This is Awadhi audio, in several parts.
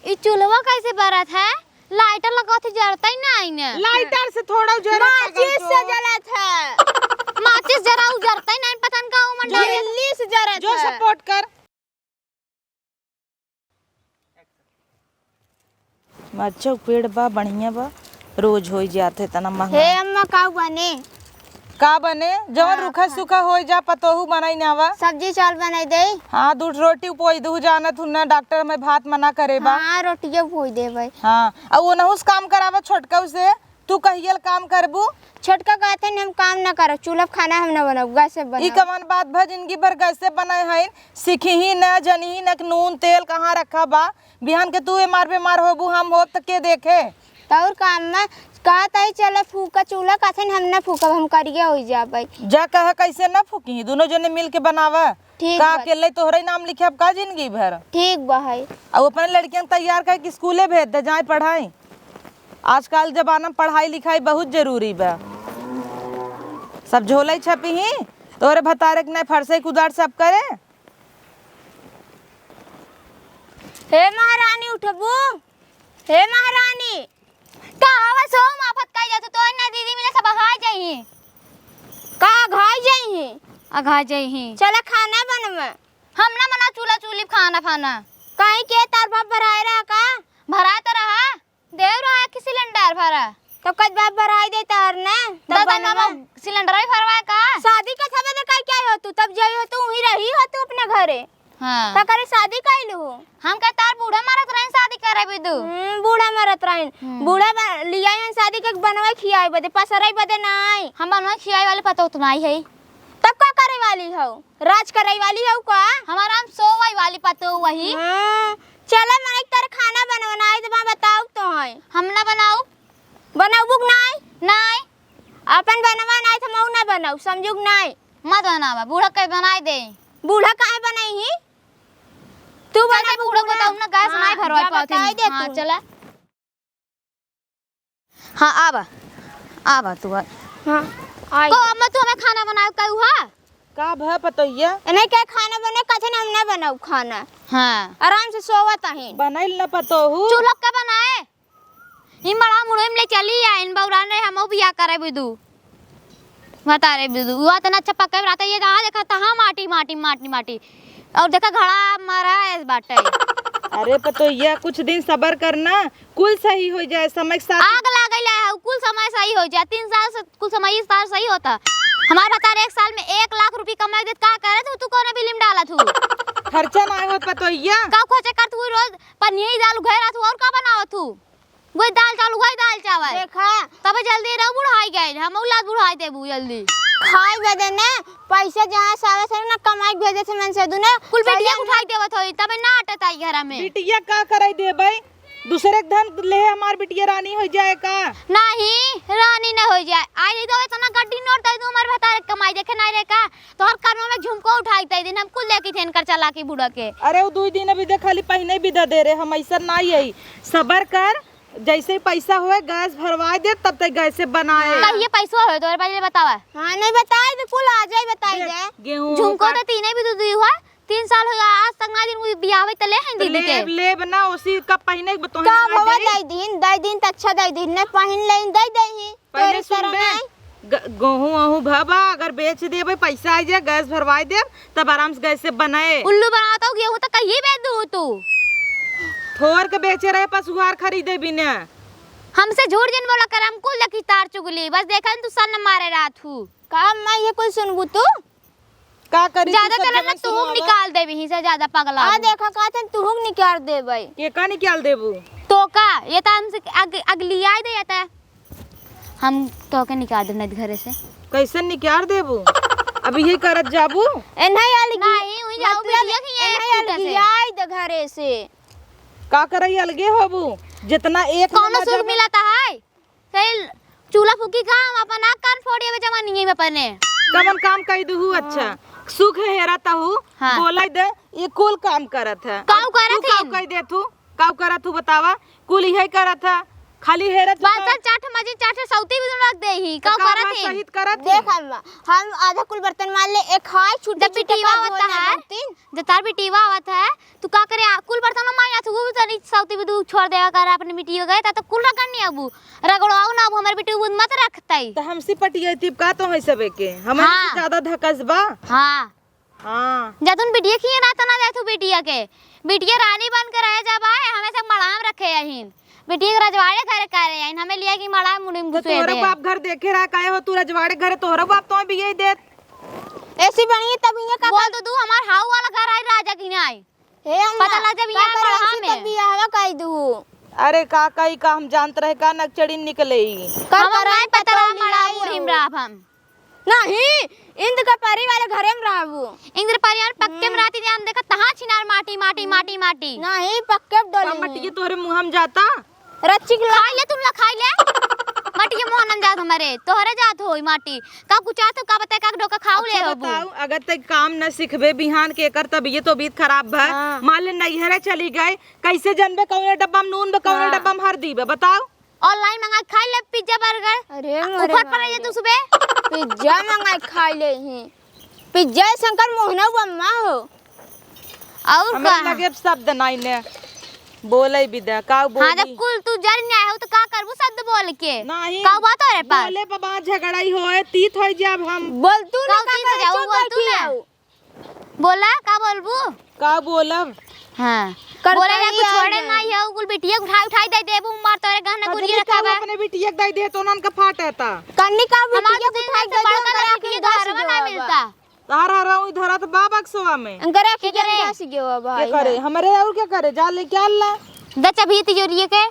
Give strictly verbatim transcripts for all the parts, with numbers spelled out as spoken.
ई चूल्हवा कैसे बरत है? लाइटर लगावत ही, जरतै नाहीं न। लाइटर से थोड़ा जरत है, माचिस से जलत है। माचिस जरा उ जरतै नाहीं, पता न का उमन डाले। झिल्ली से जरत जो है। सपोर्ट कर। अच्छा, पेड़ बा, बढ़िया बा, रोज होइ जात है, इतना महंगा। हे अम्मा, का बने? का बने? जवन हाँ, रूखा हाँ। सूखा होइ जा, पतोहू बनाई ना बा। सब्जी चावल बनाई दे। हाँ, दू रोटी पोई दू, जानत हूँ ना, डॉक्टर में भात मना करे बा। हाँ, रोटियो पोई देबै। हाँ, अउ ओनहू से काम करावा छोटका से, तू कहियल काम करबू? छोटका कहत है, "हम काम ना करब, चूल्हा पे खाना हम ना बनाउब, गैस पे बनाउब।" ई कवन बात भा, जिंदगी भर गैस पे बनाए हइन, सीखी ही ना, जनी ही ना कि नून तेल कहाँ रखा बा, बिहान के तू एमार बेमार होबू, हम होब त के देखे? त और काम में कहत है, "चले फूका चूल्हा," कहत है, "हम ना फूकब, हम करिया होइ जाबै।" जा कह, कैसे ना फूकी, दुनो जने मिल के बनावा। ठीक का बा। अकेले तोहरे नाम लिखे अब का जिंदगी भर? ठीक बा है। अब अपने लड़कियन तैयार करके स्कूले भेज दे, जाए पढ़ाई। आजकल जमाना में पढ़ाई लिखाई बहुत जरूरी बा। सब झोले छपी ही, तोहरे भतारे के नहीं फरसे कुदार सब करे। हे महारानी उठबू, हे महारानी। का हवा सो माफत कई जातू, तो ना दीदी मिले सब अघाई जाई। का अघाई जाई? अघाई जाई। चला खाना बनवा। हम ना बना चूल्हा चूल्ही खाना फाना। काहे के तार बाप भराए रहा का? भराए तो रहा, देव रहा कि सिलेंडर भरा। तो कद बाप भराई दे तार ना, तब दादा बनवा। मामा सिलेंडर ही भरवाए का? शादी के समय दे काई क्या हो तू, तब जाई हो तू, वहीं रही हो तू अपने घरे। हाँ। का करे शादी कइलू? हम कहे तार बूढ़ा मरत रहिन शादी करे बिदु। हम्म, बूढ़ा मरत रहिन। हम्म। बूढ़ा बा-, लियाई हन शादी के बनवाई खियाई बदे, पसराई बदे नाई। हम बनवाई खियाई वाली पतोह तो नाई है। तब का करे वाली हो? राज करे वाली हो का? हमारा हम सोवाई वाली पतोह वही। हाँ। चला मन एक तार खाना बनवा, नाई तो मैं बताऊ तो है। हम ना बनाऊ। बनाऊ बुक नाई? नाई। अपन बनवा नाई तो मऊ ना बनाऊ, समझू नाई। मत बनावा, बूढ़ा के बनाई दे। बूढ़ा काहे बनाई ही? तू चल, बना बूढ़ा को बूढ़ा। तो हम ना गैस हाँ, नाई भरवा जा पावत बताई ही। दे हाँ, तू। चला। हाँ, आवा, आवा तू आ। हाँ, आई। को अम्मा तू हमें खाना बनाए कहू हा? का भा पतोहिया? नहीं के खाना बने, कथे ना हम ना बनाऊ खाना। हाँ। आराम से सोवत अहिन। बनैल न पतोहू। चूल्हा का बनाए? ई बड़ा मुड़े में ले चली आ, इन बौरान रहे, हमहू बियाह करे बिदु। बता रे बिदु, वो इतना अच्छा पक्का रहता, ये जहाँ देखा तहाँ माटी, माटी, माटी, माटी। और देखा घड़ा मारा है बाटे। अरे पतोहिया, कुछ दिन सबर करना, कुल सही हो जाए, समय के साथ। आग लागल है, कुल समय सही हो जाए, तीन साल से कुल समय इस साल सही होता। हमार बता रे, एक साल में एक लाख रुपये कमाई देत, का करे तू, तू कौन बिलिम डाला तू? खर्चा ना होत पतोहिया। का खर्चा कर तू रोज पनिया दाल उघाई रहा तू, और का बनावत तू? वही दाल चावल, वही दाल चावल। देखा। तबे जल्दी रहो, बुढ़ाई गए, हम उलाद बुढ़ाई देबू जल्दी। खाए बदे ने पैसा जहाँ से आवे से ना, कमाई के भेजे से मन से दुने कुल बेटिया के उठाई देवत होई, तबे ना अटत आई घरा में। बिटिया का कराई देबै? दूसरे के धन ले हमार बिटिया रानी हो जाए का? नहीं, रानी ना हो जाए। आई रही तो इतना गड्डी नोट दे दूं, हमारे भतारे के कमाई देखे ना रे का? तोहर कर्म में झुमको उठाई दे दिन, हम कुल लेके थे इनकर चला के बूढ़ा के। अरे वो दुई दिन अभी देख खाली पहिने बिदा दे रे, हम ऐसा ना यही। सबर कर, जैसे ही पैसा होए, गैस भरवाए दे, तब तक गैस से बनाए। कहिए पैसवा होए, तोरे पहले बतावा। हाँ, नहीं बताए तो कुल आ जाए, बताई दे, दे। गेहूं झुमको का तो तीने भी तो दी हुआ, तीन साल हो गया, आज तक ना दिन वो बियाह होए, तो ले हैं तो दीदी के। लेब, लेब ना, उसी का पहिने के बतौही का ना भवा दे। दे दिन, दे दिन तो अच्छा दे दिन, नहीं पहिन ले, दे दे ही। पहले तोरी सुन तरह बे, नहीं। ग-, गेहूं अहूं भवा, अगर बेच देबे, पैसा आ जाए, गैस भरवाए देब, तब आराम से गैस से बनाए। उल्लू बनावत हो, गेहूं तो कहिए बेच दू तू। थोर के बेचे रहे, पशुहार खरीदे बिना। हमसे झूठ जिन बोला कर, हम कुल देखी तार चुगली, बस देखा न तू सन मारे रात हूँ। का अम्मा ये कुल सुनबू तू? का करी ज्यादा तू सब चलन जगह ना तू सुनावा। निकाल देबी ही से ज्यादा पगला आ हूँ। देखा का थन तू निकाल देबे। के का निकाल देबू? तो का ये तो हमसे अग-, अगली आई दे जाता है। हम तोके निकाल देब नहीं घरे से। कैसे निकाल देबू? अब ये करत जाबू? ए, नहीं अलगी। नहीं, उही जाऊ मतलब, बिटिया की ये ए, नहीं खूंटा से। अलगी, आई दे घरे से। का करई अलगे होबू? जितना एक कौनो महीना सुख जब मिलता है? सही चूल्हा फूकी का हम अपन आँख कान फोड़िए में जवानी में अपने। कवन काम कई दुहू? अच्छा, सुख हेरा तहू, हाँ। बोलाई दे, ये कुल काम करत है। काऊ और तू करत काऊ है? कई दे तू? काऊ करत हूँ बतावा, कुल इहे करत है। खाली हेरत बाल का? चार ठे मजी, चार ठे सौती भी रख देही। तो का का करत बात ही? सहित करत ही? देख अम्मा, हम आधा कुल बर्तन मार ले, एक हाय छुट्टी जब छुट्टी बिटिया का आवत धोए ना है, दो तीन। जब तार बिटिया आवत है, तू का करे, आ, कुल बर्तन मार जात, वो भी तनी सौती भी दू छोड़ देवा कर अपने बिटिया गए, ता तो कुल रगड़ नहीं अबू, रगड़ो ना, अब हमारे बिटिया बुन मत रखतई। तो हमसे पटिया तिप का तो है सबे के, हमारे हाँ। से ज्यादा धकस बा। हाँ। हाँ। जतुन बिटिया खिए ना, तना जाए तू बिटिया के। बिटिया रानी बन के रहे जब आए, हमें सब मड़ाम रखे यहीन। बिटिया के रजवाड़े घरे करे यहीन, हमें लिया कि मड़ाम मुड़ी में तो घुसे तोहरा दे। बाप घर देखे रहा, काहे हो तू रजवाड़े घरे, तोहरा बाप तो भी यही देत। ऐसी बनी तब ये का बोल बात? तो तू हमार हाउ वाला घर आई राजा की ना आई। हे अम्मा, पता लग जब का यहाँ करे मड़ाम ऐसी में। तब बियाहवा कई दू। अरे का कई का हम जानत रहे का नकचड़ी निकले ही। कर हम करे नहीं पता पतोह रहा मड़ाम लियाई मुड़ी में हो। राब हम। नहीं, इंद्र का परिवार घरे में रहबू। इंद्र परिवार पक्के में हम्म। रहती, हम देखा तहाँ छिनार माटी, माटी, हम्म। माटी, माटी। नहीं, पक्के में डोली का मटिया में। तोहरे मुँह में जाता? रच्ची के खाई ले, तुम ला खाई ले। मटिया मुँह में जात हमारे, तोहरे जात होई माटी। का कुछ आत हो, का बताए, का डोका खाऊ ले अच्छा होबू। बताऊ, अगर ते काम न सीखबे बिहान के कर, तब ये तो बीत खराब भा। हाँ। मान ले नैहरे चली गए, कैसे जनबे कौने डब्बा में नून बे, कौने हाँ। डब्बा में हरदी बे, बताऊ? Online मंगा के खाई ले pizza burger। अरे आ, मोरे ऊपर पर माई ये रे। तू सुबह। Pizza मंगा के खाई ले ही। Pizza शंकर मोहना बम्मा हो। और हमरे का? लगे शब्द नहीं ने। बोले भी दे, का हाँ, बोली? जब कुल तू जर न्याय हो तो का करबू शब्द बोल के? नहीं। का बात हो रे पास? बोले बाबा झगड़ा ही होए, तीत होई जाब हम। बोल तू ना का का तीत हो करे, जाऊ, चुप बोल तू बैठी ना। आओ। बोला, का बोलबू? का बोलब? हाँ। करतनी बोले ना, कुछ आई छोड़े ना। ना ही हो, कुल बिटिया उठाई, उठाई दे देबू, मार तोरे गहना कजली गुरिया का रखा बा। अपने बिटिया के दे दे, तो उनन का फाटता। कन्नी का हमार बिटिया तो उठाई से दे दे, बड़का उनका बिटिया के घरवा ना बा। मिलता। तार हरवा उई धरत बा बक्सवा में। अंकरे के अखिया करे? में घास गयो बा के भाई। करे? हमरे और के करे? जा लेके आ ला। दे चाबी तिजोरिये के।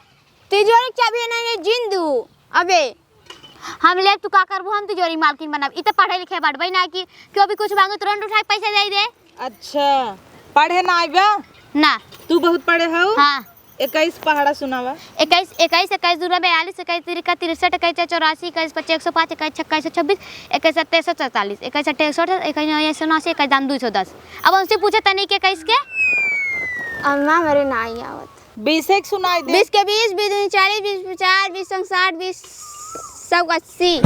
तिजोरी के चाबी नहीं है, जिंदू। अबे। हम लेब, तू का करबू? हम तिजोरी मालकिन बनब। ई त पढ़े लिखे बाटबे ना कि केहू भी कुछ मांगे, तुरंत उठा के पैसा दे दे। अच्छा, पढ़े ना आइबा? ना। तू बहुत पढ़े हऊ? हाँ। इक्कीस पहाड़ा सुनावा। इक्कीस, इक्कीस, इक्कीस दूना बयालीस, इक्कीस तिरिका तिरसठ, इक्कीस चौरासी, इक्कीस पच्चे एक सौ पाँच, इक्कीस छक्का एक सौ छब्बीस, इक्कीस सत्ते एक सौ चौतालीस, इक्कीस अट्ठे एक सौ अट्ठाईस, इक्कीस नौ एक सौ उनासी, इक्कीस दाम दो सौ दस। अब उनसे पूछे तनी के इक्कीस के? अम्मा, हमरे नाई आवत। बीस एक सुनाई दे। बीस के बीस, बीस दूनी चालीस, बीस पचास, बीस चौक साठ, बीस चौक अस्सी।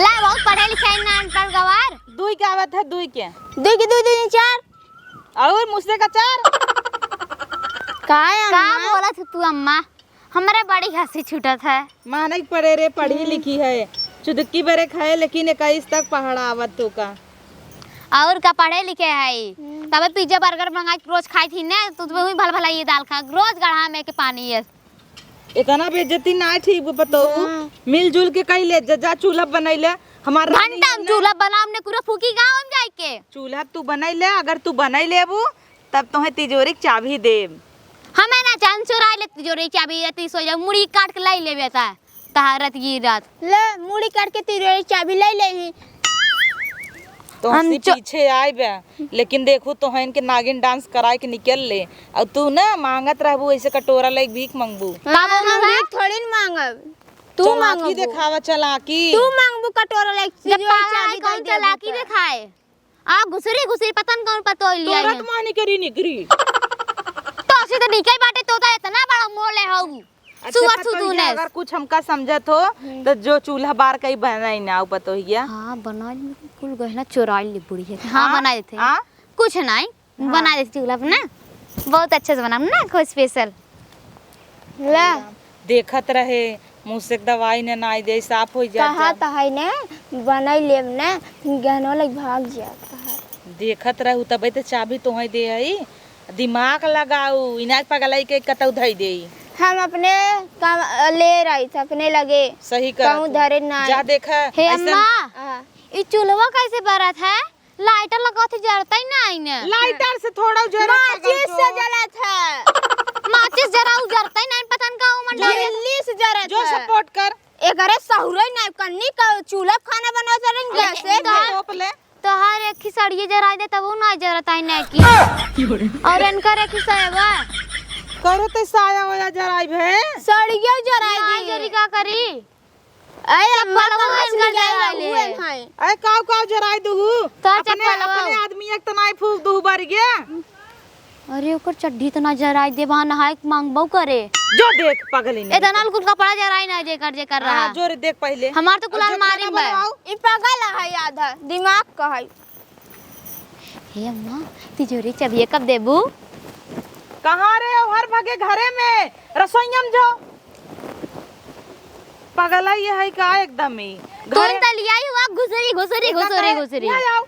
ला, बहुत पढ़े लिखे ना, अनपढ़ गवार। दुई के आवत है, दुई के। दुई के दुई दूनी चार। और मुझसे का चार। का है का अम्मा? बोलत है तू अम्मा? हमरे बड़ी हंसी छूटत है। माने के पड़े रे, पढ़ी लिखी है, चुदुक्की बरे खाए, लेकिन इक्कीस तक पहाड़ा आवत तो का। और का पढ़े लिखे है, हम्म। तबे pizza burger मंगा के रोज खाई थी ने, तू तो वही भल भला ये दाल खा, रोज गढ़ा में के पानी है। इतना बेइज्जती ना ठीक बा पतोहू, हाँ। मिलजुल के कई ले जा, जा चूल्हा बनाई ले, हमार रानी घंटा है ना। चूल्हा बनाम ने पूरा फूकी गाँव में जाए के। चूल्हा तू बनाई ले, अगर तू बनाई लेबू तब तोहे तिजोरी के चाबी देब। हमें ना चांद चुराई ले तिजोरी के चाबी, या ती सो जा, मुड़ी काट के लाई लेबे ता, तहारत की रात। ले, मुड़ी काट के तिजोरी के चाबी ले ले ही। तो हम हंसी चो- पीछे आए बे, लेकिन देखू तोहन के नागिन dance कराए के निकल ले, और तू ना मांगत रहबू ऐसे कटोरा ले भीख मांगबू। का बोलू हम है? भीख थोड़ी न मांगब, तू चलाकी मांगबू। देखावा चलाकी। तू मांगबू कटोरा ले जब तिजोरी के पागल चाबी कौन दे देबू चलाकी तो। देखाए? आ, घुसरी, घुसरी, पता न कौन पतोह लिया तुरंत है। मानी करी निकरी। तो उसी तो निकल बाटे, तो, तो इतना बड़ा मोल है हऊ। अच्छा, सुअर पतोहिया, सुदूनस। अगर कुछ हमका समझत हो, हम्म। तो जो चूल्हा बार कई बनाई ना, ऊ पतोहिया। हाँ, बना ली, कुल गहना चोरा ली बुढ़िया के। हाँ, हाँ? बना देते हैं। हाँ? कुछ नहीं, हाँ। बना देते चूल्हा पर ना। बहुत अच्छे से बनाम ना, कोई special। ला। देखत रहे, मुँह से दवाई ने नाई दे, साफ हो जात कहा जा। त है ने, बनाई लेब ने, गहनवा लग भाग जात है। देखत रहू, तबे त चाबी तोहे दे हई। दिमाग लगाऊ, इनाक पगलाई के कतौ धई देई। हम अपने काम ले रही थे, अपने लगे। सही करत कहूँ हूँ। धरे ना जा आई। देखा, हे ऐसन अम्मा, हाँ। ई चूल्हवा कैसे बरत है? Lighter लगा थे, जरता ही ना आई ने। Lighter से थोड़ा जरत है, माचिस से जलत है। माचिस जरा उ जरता ही ना, पता न का उमन डाले। झिल्ली से जरत जो है। Support कर। एकरे सहुरे ना कन्नी का चूल्हा खाना बनावत रहन गैस से। तोप ले। तोहार एक ही सड़िए जराई दे, तब उ ना जरत आई ना की। और इनकर एक ही साया बा। करो ते साया वाया जराई भे। सड़िए जराई ना दी। जरी का करी? अरे अम्मा, चप्पलवा कहाँ से इनकर ले आई जराई ले। हुए हैं? अरे काव काव जराई दुहु? तो अपने, चप्पलवा। अपने आदमी एक तनाई फूक दुहु बारी गे। अरे ओकर चड्ढी तना जराई दे, वहाँ नहाए के मांगबो करे। जो देख, पगली नहीं। ए, दनाल कुल कपड़ा जराई ना, जेकर, जेकर हाँ, रहा। जो रे, देख पहिले। हमार तो कुल अब जो अलमारी खाना में बा। बनाओ। ई पगल है, आधा दिमाग का है। हे अम्मा, तिजोरी चबिया कब देबू? कहाँ रे? हर भगे घरे में, रसोइया में जो। पगला ये है का एकदम ही? तू घरे त लियाई हुआ घुसरी, घुसरी, एका घुसरी, कहे, घुसरी। यहाँ आओ।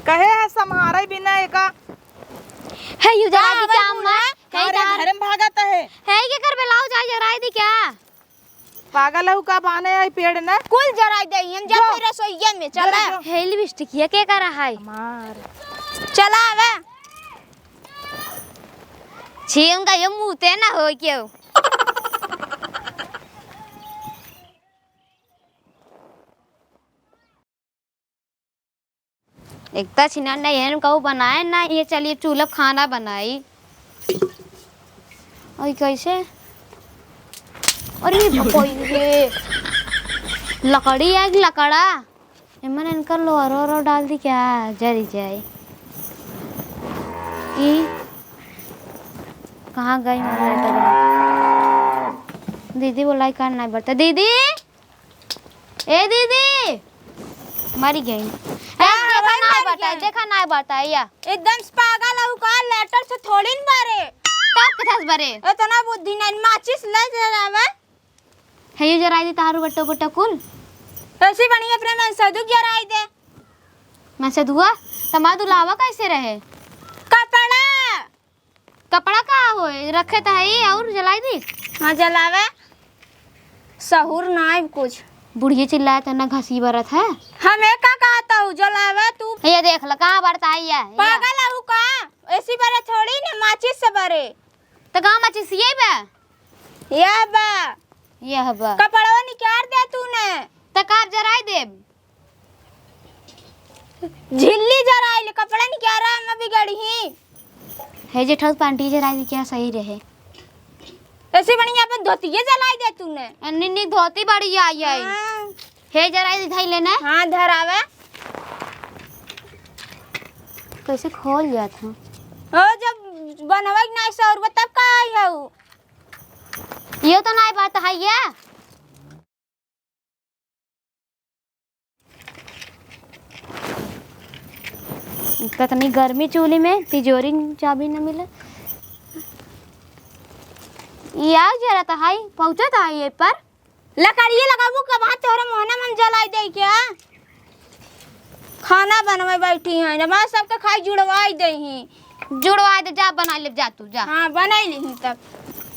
कहे है सम्हारे बिना एका। है यू जरा का भी आवाज काम बोला? मत, है अरे तार। घरे में भागत है। है के कर बेलाऊ जाए जराई दी क्या? पागल हऊ का, बाने आई पेड़ न? कुल जराई दे, हम जा जो। तू रसोइया में, चला। जो, जो। हे लिपस्टिकिया के करा है? हमार। चला आवा। छी, उनका ये मुँह ते ना हो क्यों? एक तो छिनार नहीं है, कहूँ बनाए ना, ये चलिए चूल्हा खाना बनाई। और कैसे? अरे कोई ये लकड़ी है कि लकड़ा? एमन इनका लोहरो ओहरो डाल दी क्या? जरी जाए। ई कहाँ गई? दीदी बोलाई, कान नहीं बढ़ता। दीदी! ए दीदी, मरी गई। ए, का देखा हवा ना मर बता, गया? देखा ना बता या। एकदम से पागल हऊ का, लेटर से थोड़ी न बरे। तब कथा से बरे? इतना बुद्धि नहीं, माचिस ले जरावे। है ये जराई दे तारू बट्टो बट्टो कुल। ऐसी बढ़िया अपने मन से दुख जराई दे। मन से धुआ, तमा दुलावा कैसे रहे? कपड़ा। कपड़ा का होए? रखे त है, और जलाई दी? हाँ, जलावे। सहूर नाई कुछ। बुढ़िया चिल्लाए त ना घसी बरत है। हमें का कहत हऊ, जलावे तू। ये देख ल, कहाँ बरत आई है? पागल हऊ का? ऐसी बरे थोड़ी न, माचिस से बरे। त कहाँ माचिस ये बा? यह बा। यह बा। कपड़वा निकार दे तूने। त का जराई देब? झिल्ली जराइल, कपड़ा निकारा में बिगड़ी ही। हे जेठा, पांटी जराइल क्या सही रहे? ऐसे बढ़िया अपन धोतिये जलाई दे तूने। अन्नी नी धोती बड़ी आई आई। हाँ। हे जराइल धई लेना। हाँ, धरावे। कैसे खोल जात हूँ? ओ, जब बनवे के नाई सौर तब का आई हऊ? यो तो नाई बात है ये। इतना गर्मी चूल्ही में, तिजोरी चाबी न मिले। ये आग जरा तो हाई, पहुँचा था ये पर। लकड़िए लगाबू कब हाथ तोहरे मोहना मन जलाई दे क्या? खाना बनवे बैठी हैं, हमारे सबके खाई जुड़वाई दे ही। जुड़वाई दे, जा बनाई ले, जा तू, जा। हाँ, बनाई ली ही तब।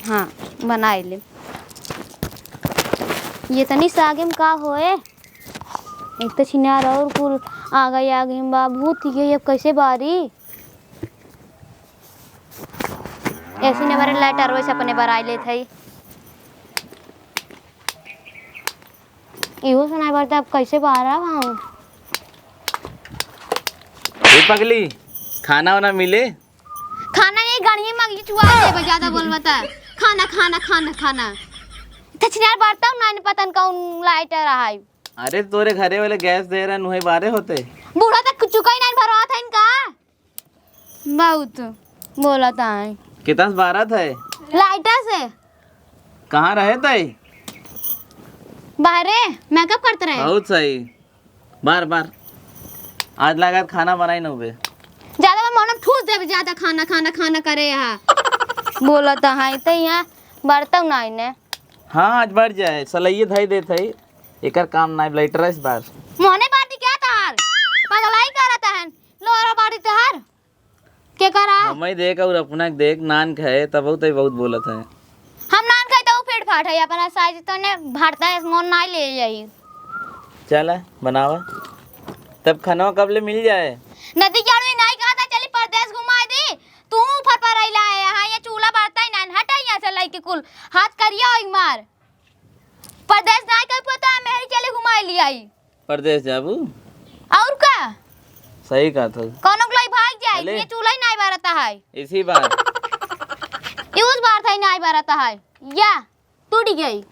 हाँ, बनाई ले। ये तनी सागे में का होए? एक तो छिनार और कुल आ गई, आ गई बाबू, ये अब कैसे बारी? ऐसी ने हमारे लाइटर वैसे अपने बराई लेत है। इहो सुनाई पड़ता, अब कैसे बाहर आ हम? ए पगली, खाना वाना मिले? खाना ये गणिये मगजी चुआ देबे, ज्यादा बोलबा त। खाना, खाना, खाना, खाना। त छिनार बरतौ ना, पता न कौन लाइटर है। अरे तोरे घरे वाले गैस दे रहे, नुहे बारे होते। बूढ़ा तक चुका ही नहीं भरवा था इनका। बहुत बोलत है। कितना से बारत है? लाइटर से। कहाँ रहे तै? बाहरे मेकअप करत रहे। बहुत सही। बार बार। आज लागत खाना बनाई न हुए। ज्यादा मैं मोहनम ठूस देबे, ज्यादा खाना, खाना, खाना करे यहाँ। बोलत है तै यहाँ बरतौ ना इन्हें। हाँ, आज बढ़ जाए, सलैये धई देत है। एकर काम ना, लाइटर इस बार। मोहने बाटी क्या तार? पगलाई करत है। लोरा बाड़ी तोहार? के करा? हमई देख और अपना देख, नान खाए, तब तो बहुत बोलत है। हम नान खाए तो फिट फाट है, अपना साइज तो ने भरता है, मोन ना ले जाई। चला, बनावा। तब खाना कब ले मिल जाए? नदी के आड़ू नहीं कहा था, चली परदेस घुमाई दी। तू ऊपर पर रहिला है, यहाँ ये चूल्हा बरता ही ना, हटा यहाँ से लइके कुल। हाथ करिया होई मार। परदेस नाई कर पता है, मेहरी चले घुमाई लियाई। परदेस जाबू? और का? सही कहत हऊ। कौनो के लाई भाग जाए, चले। ये चूल्हा ही नाई बरता है। इसी बार। यूज बार था ही नाई बरता है। या, टूट गई।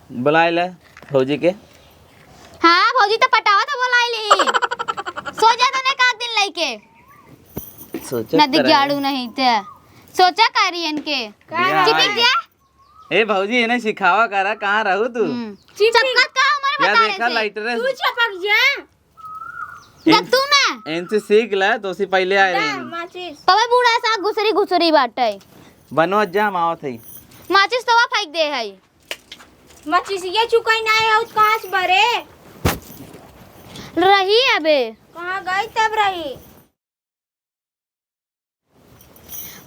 बुलाए ला भौजी के। हाँ, भौजी तो पटावा तो बुलाई ली। सो जा तने का दिन लइके। सोचत नदी रहे। जाड़ू नहीं ते। सोचा करी इनके। का? चिपक जा। ए भौजी, इन्हें सिखावा करा, कहाँ रहू तू? हम्म। चिपक। चपकत का हमारे या बतारे देखा से। लाइटर है। तू चपक जा। जब इन-, तू ना। इनसे सीख ले, तो उसी पहले आए दा, रहे। माचिस। तबे बूढ़ा सा घुसरी घुसरी बाटे। बनो, जा, हम आवत है। माचिस तो वा फेंक दे है। माचिस ये चुकाई ना है, उत कहाँ से बरे? रही अबे। कहाँ गई तब रही?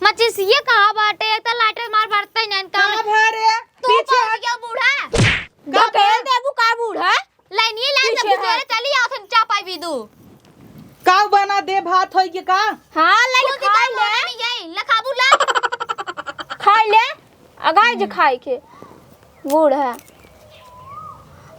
माचिस ये कहाँ बाटे? एक तो लाइटर मार बरते नहीं, काम कहाँ भरे? तू पीछे पहुंच हट। गया बूढ़ा। का ढकेल बा? देबू का बूढ़ा? लाइन ये लाइन से पीछे गुजरे हट। चली आओ, फिर चापाई भी दू। का बना दे, भात होई के का? हाँ, लाइन खुद खा का ले। बोला नहीं जाई, लखाबू ला। खा ले, अगाई जे खाई के। बूढ़ा।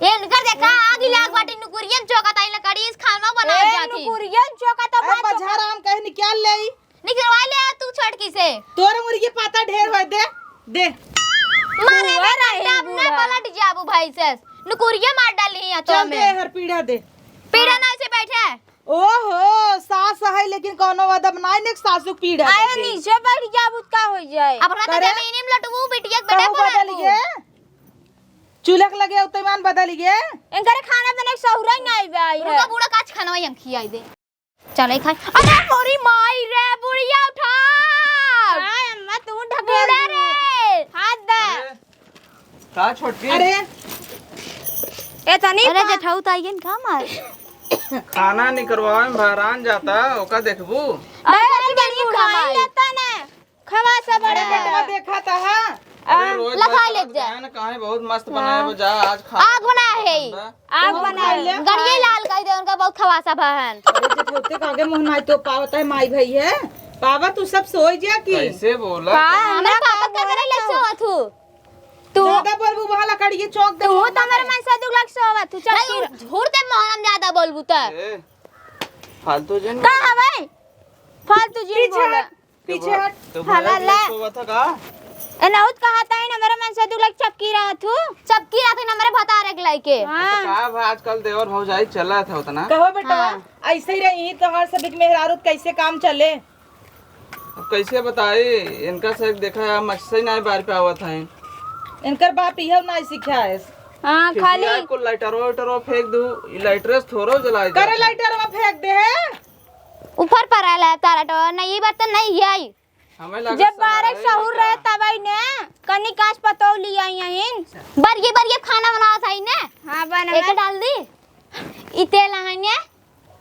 ये इनकर देखा, आग लाग बाटी, नुकुरियन चौका ताई लकड़ी, इस खाना बना ए, जाती। नुकुरियन चौका तो ए, भात चौका। बझारा हम कहीं निकाल ले। निकलवा ले तू छोटकी से। तोर मुर्गी पाता ढेर होय दे, दे। मारे हुआ में रही कंडा अपने बूढ़ा। पलट जाबू भाई से। नुकुरिया मार डाली है तो चल दे हमें। हर पीढ़ा दे। पीढ़ा हाँ। ना ऐसे बैठे। ओहो, सास है लेकिन कौनो अदब नाई ने सासू पीढ़ा आए दे। नीचे बैठ जाबू का हो जाए। अब हमरा तो करे? जमीनी में लटबू बिटिया के बेटा कहूँ पलट बदल दू। गए? चूल्हा के लगे उतमान बदल गए? इनकरे खाना बने के सहुरा ही नाई बे आई है। रुका बूढ़ा काच खाना वही हम खियाई दे। चले खाए। अरे मोरी माई रे, बुढ़िया उठा। हाँ, अम्मा, तू ढकेल बूढ़ा दे। रे। हाथ दे। अरे, का छोटकी? अरे। ए, तनी अरे, पा- जेठाऊ ताई के का मार? खाना निकरवावे में भरान जाता, ओका देखबू? अरे, अरे, तनी बूढ़ा खाई माई। लेता ने। खवा से बड़े अरे, बेटवा देखा था, हाँ। अरे, आ, रोज लखा भाई ले जा। खाना काहे बहुत मस्त बनाए बा, जा, आज खा आग बना है। ठंडा। आग तो बना खा ले। ले। गड़िए लाल कर दे, उनका बहुत खवासा बहन। अरे, जे होते कागे मुँह नाई तो पावत है, माई भाई है। पावा तू सब सोई जा की। कैसे बोला? का? हमारे ना पापा का का करे ले बोला सोवत हूँ। तू ज्यादा बोलबू, वहाँ लकड़िए चौक दे, तू तो हमारे मन से दुख लग सोवत हूँ, चल नहीं, फिर। झूठ दे मोहरम ज्यादा बोलबू त। ए, फालतू जिन का बोल। हवे? फालतू जिन पीछे बोला। हट। पीछे हट। तो हाला भैया ले। सोवा था का? ए, नहुत कहा था, इन हमारे मन से दू लाख चपकी रहा थू। चपकी रहा थी ना, हमारे भतारे के लाइके। हाँ। तो का भा, आजकल देवर भौजाई चला था उतना। कहो बेटा, हाँ। ऐसे ही रही तो हर सभी के मेहरारू कैसे काम चले? अब कैसे बताई, इनका से देखा है, मच्छर ही नहीं बाहर पे आवत है। इनकर बाप इहो नहीं सीखा है। हाँ, खिसिया खाली कुल लाइटरवा, वाइटरवा फेंक दू, ई लाइटरे से थोड़ो जलाई करे जात है। लाइटरवा फेंक दे है। ऊपर पर आला है तारा टोर, नहीं, ये बात तो नहीं है। हमें लगा जब सारा बारह है सहूर का? रहे तब आई ने, कनी कांच पतौली आई आइन। बरिए, बरिए खाना बनावत आई ने। हाँ, बना एक है। डाल दी। ई तेल आई ने।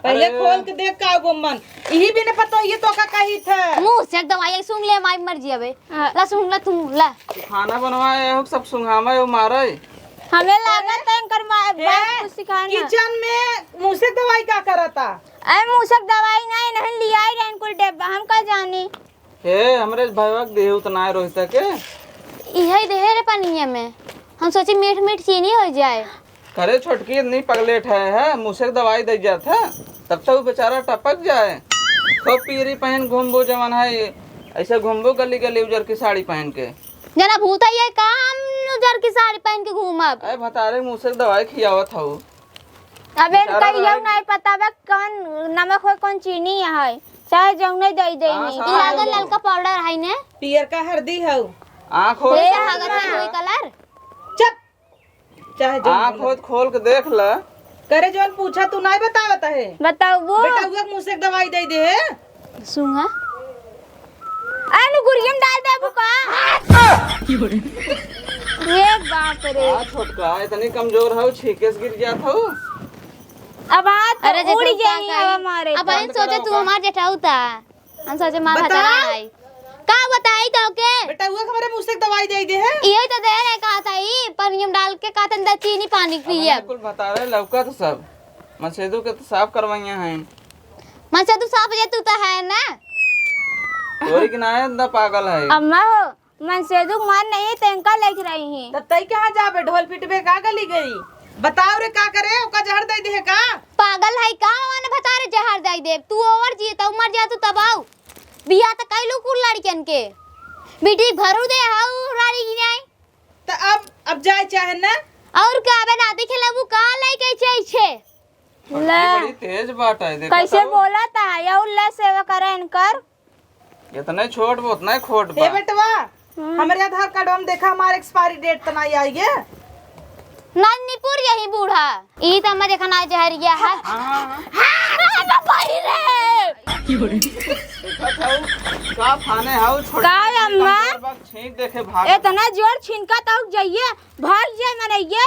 पहले अरे। खोल के देख का गुम्मन। इही भी ने पता ये तो का कही थे। मुँह से एकदम आई, सुन ले, माई मर जी अबे। हाँ। ला सुन, ला तू, ला। खाना बनवाए हो, सब सुंघावे हो, मारे। हमें लागत है इनकर माँ, ए, बाप कुछ सिखाए ना। किचन में मुँह से दवाई का करता? अरे मुसक दवाई नहीं, नहीं लियाई रहे कुल डिब्बा, हम का जानी। हे, हमरे भैया के देहू त नाय रोहिता के। इहे देहे रे पनिया में। हम सोची मीठ मीठ चीनी हो जाए। करे छोटकी इतनी पगलेट है, है, मुसक दवाई दे जात है, तब तो वो बेचारा टपक जाए। खूब पीरी पहन घूमबो जवन है, ऐसे घूमबो गली गली उजर की साड़ी पहन के। जना भूत है ये काम उजर की साड़ी पहन के घूमब। अरे भतारे मुसक दवाई खियावत हऊ। अबे बेचारा इनका यू रहे। नहीं पता बा कौन नमक हो, कौन चीनी है, चाहे जौने दे दे हाँ, नहीं। सारा लागल है। ललका पाउडर है ने? पियर का हरदी हौ। आँख हो ए, हगत है कोई कलर? चुप। चाहे जौन आँख बोले। हो खोल के देख ल। करे जौन पूछा तू नहीं बतावत है। बताओ वो। बेटा हुआ मुँह से एक दवाई दे दे है। सुंगा। अरे नु गुरियम डाल देबू का? ये बाप रे। हाँ छोटका, इतनी कमजोर हौ, छींके से गिर जात हौ। अब हाथ अरे उड़ जेठऊ का जाई कही? हवा मारे अब तो। हम सोचे तू हमार जेठाऊ था। हम सोचे मार बताओ। भतारा आई। का बताई तो के? बेटा हुआ हमारे मुँह से एक दवाई दे दे है। यही तो दे रहे कहा था ई, पनियम डाल के कहा था अंदर चीनी पानी पिए। कुल बता रहे लौका तो सब। मसेदू के तो साफ करवाइया हैं। मनसेदू साफ जे तू तो है ना। तोरी के ना है, ना पागल है। अम्मा हो, मनसेदू के मान नहीं तो इनका लेके रही है। तब तई कहाँ जाबे, ढोल पिटबे का गली गई? बताओ रे का करे, ओका जहर दे दे का? पागल है का, ओने भतारे जहर दे दे। तू ओवर जिए तो मर जा तू तब आओ। बियाह तो कैलू कुल लड़कियन के। बेटी भरू दे हाउ रानी की नहीं। तो अब, अब जाए चाहे ना। और का बे नाती खेलबू का लेके चाहे छे? ले। बड़ी तेज बात है, देखा कैसे तो? बोला था, या उल्ला सेवा करे इनकर। जितने छोट बा, उतने खोट ए बा। बेटवा, हाँ। हमरे आधार कार्ड में देखा, हमार expiry date त नाहीं आई है। नानीपुर यही बूढ़ा। ई त अम्मा देखा ना जहरिया है। हाँ, हाँ, हाँ। हाँ, ना भाई रे। देखत हऊ, का फाने हऊ, छोट का छोट अम्मा? कमजोर बा, छींक देखे भाग। इतना जोर छींका तऊ जाइए, भाग जाए मनइये।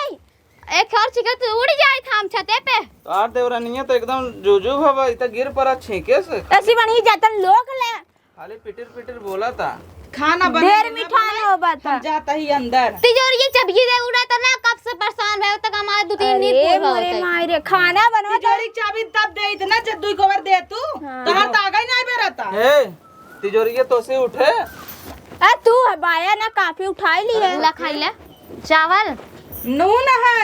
एक और छिके तू उड़ जाए था हम छते पे। तोहार देवरनिया तो एकदम जुजुब हवा, ई त गिर पड़ा छींके से। ऐसी बनी जातन लोग ले। खाली पिटिर पिटिर बोला था। खाना बने ढेर ना मिठान बने, हो बात। हम जाता ही अंदर। तिजोरी के चाबी दे उड़ा त ना, कब से परेशान रहे तक हमारे दो तीन दिन अरे पूरा मोरे होता है। माई रे, खाना बनवा तिजोरी के चाबी तब दे इतना जब दुई कवर दे तू। हाँ। तोहार त आगा ही नहीं बेरता। हे, तिजोरी के तो से उठे। ए, तू है बाया ना, काफी उठाई ली है। ला खाई ले। चावल। नून है।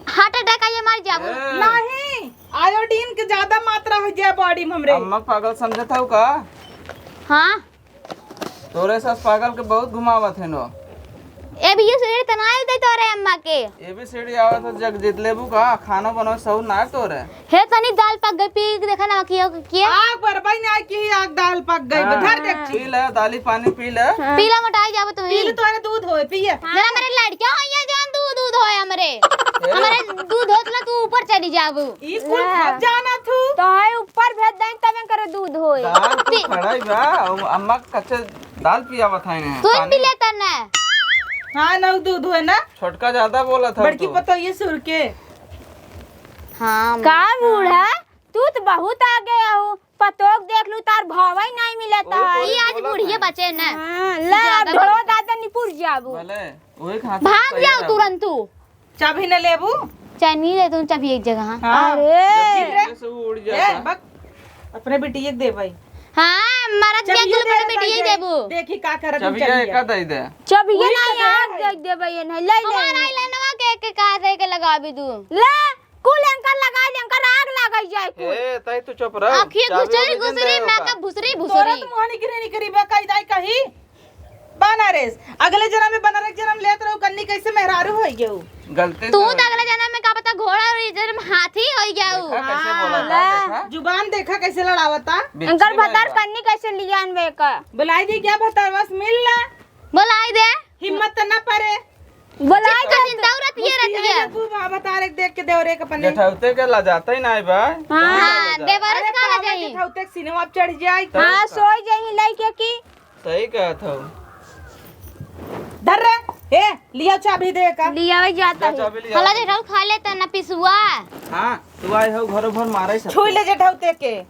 Heart attack आइए, मर जाबो। ए। नहीं, iodine के ज्यादा मात्रा हो जाए body में हमरे। अम्मा पागल समझत हऊ का? हाँ। तोरे सास पागल के बहुत घुमावत है नो। ए भी ये सीढ़ी तनाई दे तोरे अम्मा के। ए भी सीढ़ी आवत हो जग जीत लेबू का? खाना बनावे सहूर ना है तोरे। हे तनी दाल पक गई, पी के देखा ना कि, कि आग बरबाई ना कि आग दाल पक गई, हाँ। धर देख। पी ले, दाली पानी पी ले। हाँ। पी ले, मोटाई जाबो तू। पी ले, तोरे दूध होए, पिए। जरा मेरे लड़का हो या जान दूध, दूध होए हमरे। ए। हमरे दूध होत ना, तू ऊपर चली जाबो। ई कुल हाँ। खप जाना तू। तो है ऊपर भेज दें, तब करे दूध होए। दाल तू पी। खड़ाई बा, अम्मा कच्चे दाल पियावत है ने। तू पानी। पी लेता ना। हाँ, ना दूध होए ना। छोटका ज्यादा बोलत है बड़की तू। पतो ये सुर के। हाँ, का बूढ़ा, तू तो बहुत आगे हो। पतोह देख लू, तार भावई नहीं मिलत है। ई आज बुढ़िया बचे न। हाँ, ला, ज्यादा ढोल बोलत है। दादा निपुर जाबू। भले, वही खातिर भाग जाओ तुरंत तू। चाबी न लेबू? चाहे नहीं ले तू चाबी एक जगह। हाँ। अरे। जब से वो उड़ ए, जाता। बक, अपने बिटिया के दे भाई। हाँ, मरद के चाबिया गुल दे पर भाई, बिटिया दे। देबू। देखी का करत चाबिया चाबिया। एका दे दे। चाबिया उही ना तो यार दे। दे दे भाई, नहीं ले ले। हमारा आइलैंडवा के, के का दे के लगाबी तू? ले। कुल एंकर लगाई दे, एंकर आग लगाई जाए कुल। ए, ताई तू चुप रह। आँखिए चाबी घुसरी, ओरिजिन घुसरी, दे मैं ओका। का भुसरी, तोरा भुसरी। तो मुँह निकरी, निकरी बा, कई दाई कही। बनारस, अगले जन्म में बनारस जन्म लेत रहू, कन्नी कैसे मेहरारू होई गयू? गलती तू से तो होई। अगले जन्म में का पता घोड़ा और ये जन्म हाथी होई गयू। देखा कैसे हाँ, बोला था, ला। देखा? जुबान देखा कैसे लड़ावता। बिच्छी एंकर भतार भइल बा। कन्नी कैसे लियान बे का? बुलाई दी क्या भतार बस मिल ला। बुलाई दे। हिम्मत त ना परे। बोलाई चिपका दे। दिन दौड़त ये मुश्किल रहती है है। ना, खूब हाँ, बता रे, देख के देवरे के अपने। जेठौते के लजाते ही नाई बा। हाँ। हाँ, देवरे अरे से कहाँ पागल जाई? जेठौते के सीने में आप चढ़ जाई। हाँ, का? सोई जाई लइके की। सही कहत हौ। धर रे, ए, लिया चाबी दे का। लिया जाता जा है। चाबी लिया। हला जेठौ खा लेता ना पिसुआ। हाँ, तू आए हो घरों भर मारे सब। छुई ले जेठौते के।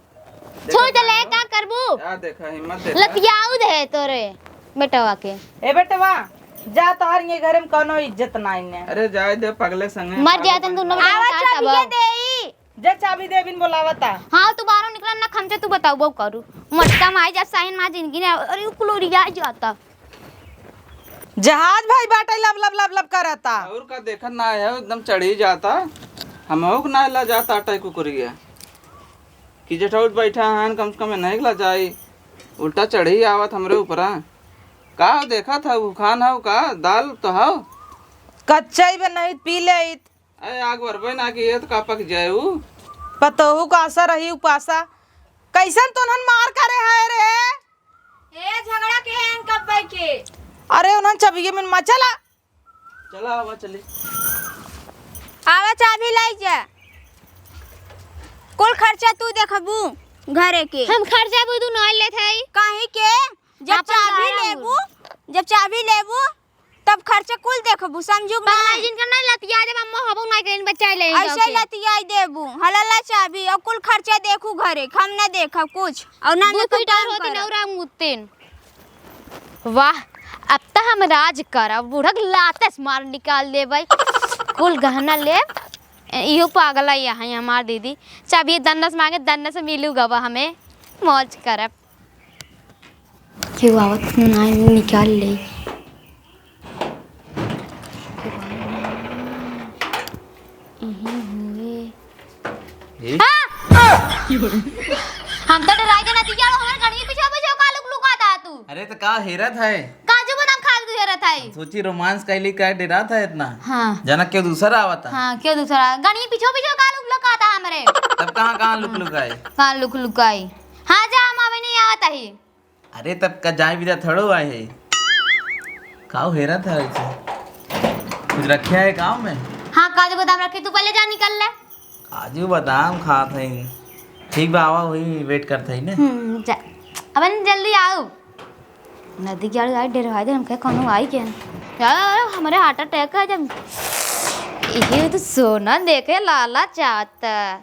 छोड़ दे ले, का करबू? का देखा, हिम्मत देखा। लतियाऊ दे तोरे बेटवा के। ए बेटवा, जा, तोहर ये घरे में कौनो इज्जत नाई ने। अरे जाए दे पगले संगे। मर जाए तन दुनो बेटा आवा का चाबिया तबाऊ। देई। जे चाबी दे बिन बोलावता। हाँ, तू बाहरों निकला ना, खमचे तू बताऊ, बहु करू। मटका माई जा साहिन मा जिंदगी ने, अरे उ कुलोरिया जाता। जहाज भाई बाटे लब लब लब लब करता। और का देखत ना है, एकदम चढ़ी जाता। हम हो ना ला जाता टाई कुकुरिया। कि जेठौत बैठा हन, कम से कम नहीं ला जाई, उल्टा चढ़ी आवत हमरे ऊपरा। का देखत हौ, खान हौ का? दाल तो हौ। कच्चा ही बा, नहीं पी लेइत। अरे आग बरबे ना कि ये तो का पक जाए ऊ। पतोहू का आशा रही उपासा। कैसन तोनहन मार करे है रे? ए, झगड़ा के है इनका बाई के। अरे उन्हन चबिये में मचला। चला, आवा, चली। आवा, चाबी लाई जा। कुल खर्चा तू देखबू घरे के। हम खर्चा बुद्धू ना लेत हई। काहे के? जब अपन चाबी गाया लेबू, हुआ। जब चाबी लेबू, तब खर्चा कुल देखबू, समझू कि पगला नहीं? जिनका नहीं लतिया देब, अम्मा हबो नहीं कहीं बच्चा ले ऐसे ही लतियाई देबू। हला ला चाबी और कुल खर्चा देखू घरे, हम ना देखब कुछ। और ना दू ना फीट और काम होती करब। नौरा मुत्तिन। वाह, अब त हम राज करब, बुढ़क लाते से मार निकाल देबै। कुल गहना लेब। ए, इहो पागल है यहाँ हमार दीदी। चाबी दन्नस मांगे, दन्नस मिलू गवा हमें। मौज करब। केहू आवत ना, निकाल ले। यहीं हुए। ए? हाँ! हम तो डराई के नतीजा लो, हमारे गणिये पीछे पीछे का लुक लुकाता है तू। अरे तो का हेरत है? काजू बादाम खा के हेरत है। सोची रोमांस कैली का डेरात है इतना? हाँ। जनक के दूसरा आवता। हाँ, क्यों दूसरा? गणिये पीछे पीछे का लुक लुकाता है हमरे। तब कहाँ कहाँ लुक लुकाई? कहाँ लुक लुकाई? हाँ जा, हम अबे नहीं आवत ही। अरे, तब का जाए बिदा थोड़ो आए है। काऊ हेरा था ऐसे? कुछ रखे है गाँव में? हाँ, काजू बादाम रखे, तू पहले जा निकल ले। काजू बादाम खात है। ठीक बा, आवा, वही wait करत है ने। हम्म, जा। अब जल्दी आओ। नदी के आड़े आई, डेर भाई दे, हमके कौनो आई के। यार, हमारे heart attack है जब। ये तो सोना देखे लाला चाहता।